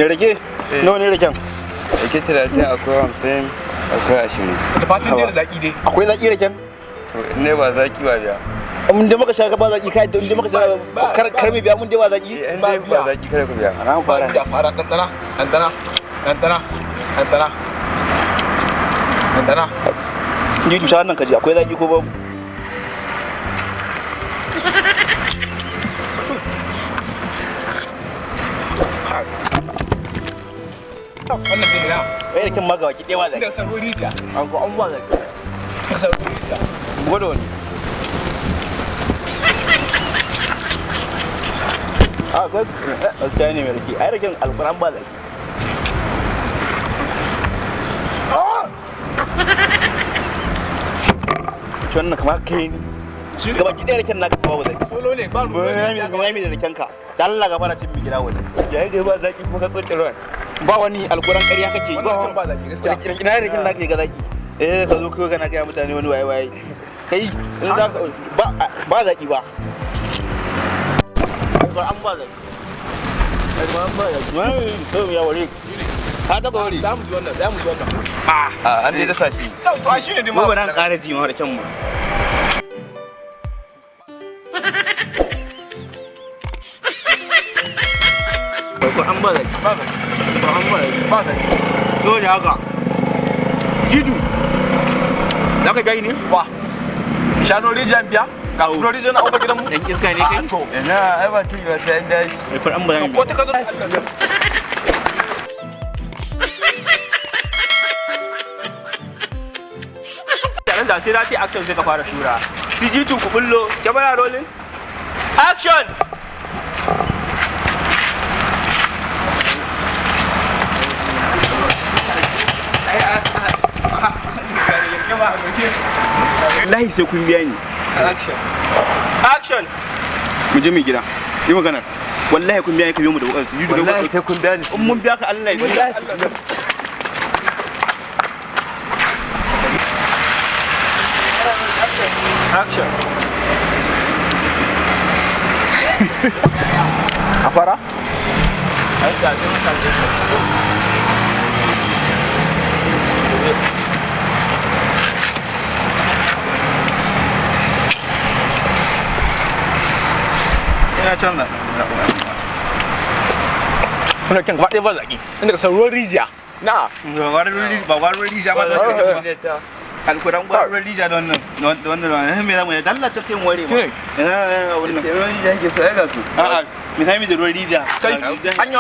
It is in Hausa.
Me rake? Nawa ne raken? Rake 30, akwai 50, akwai 20. Da fatan dai da zaki dai. Akwai zaki raken? To in ne ba zaki ba biya. Mun dai muka sha ba zaki kai, mun dai muka sha kar kar mai biya, mun dai ba zaki. Eh, in dai ba zaki kada ku biya. Ana fara. Da fara ɗanɗana, ɗanɗana, ɗanɗana, ɗanɗana. Ɗanɗana. Ni tusha wannan kaji akwai zaki ko babu? Wannan dai na. Wai raken ma gaba ki ɗaya ba zaki. Da sabon rijiya. An ko an ba zaki. Da sabon rijiya. Gwada wani. A ko gaskiya ne mai rake. Ai raken alƙur'an ba zaki. Ci wannan kamar kai ne. Gaba ki ɗaya raken naka babu zaki. Solo ne ba ruwa. Mai mai da raken ka. Da Allah gaba na cin mi gida wani. Ya ga ba zaki kuma ka tsoce ruwan. Ba wani alƙur'an ƙarya kake yi. Wannan raken ba zaki gaskiya. Ina raken naka ga zaki. Eh ka zo kai kana gaya mutane wani waye waye. Kai in za ka ba ba zaki ba. Alƙur'an ba zaki. Alƙur'an ba zaki. Wai to ya ware. Ka taba ware. Za mu ji wannan, za mu ji wannan. A an dai dasa shi. To ai shine dai ma. Mu ba nan ƙara ji ma raken mu. Alƙur'an ba zaki. Ba zaki. Alƙur'an ba zaki. Ba zaki. Dole haka. Jidu. Za ka biya ni ne? Wa. Shano rijiya biya? Ga rijiya na uba gidan mu. Dan iska ne kai? To. Ina ai ba tun ba sai an biya shi. Alƙur'an ba zan Ko ta ka zo. Taron da sai na ce action sai ka fara shura. CG2 ku bullo, camera rolling. Action! Wallahi sai kun biya ni. Action. Action! Mu je mu gida. Yi magana. Wallahi kun biya ni ka biyo mu da wukar su. Jidu da Wallahi wukar. sai kun biya ni. In mun biya ka Allah ya biya. Action! A fara? Ai, da sai mun samu. Ina canza. Wannan kyan gaba ɗaya ba zaki. Inda ka san ruwan rijiya. Na. Ba gwarin rijiya ba da wannan. Alkuran gwarin rijiya da wannan da wannan me zamu yi? Dalla ta kai mu ware ma. Shine. Ina wannan. Ce ruwan rijiya ke so ai ga su. A'a, misali da ruwan rijiya. Kai, hanya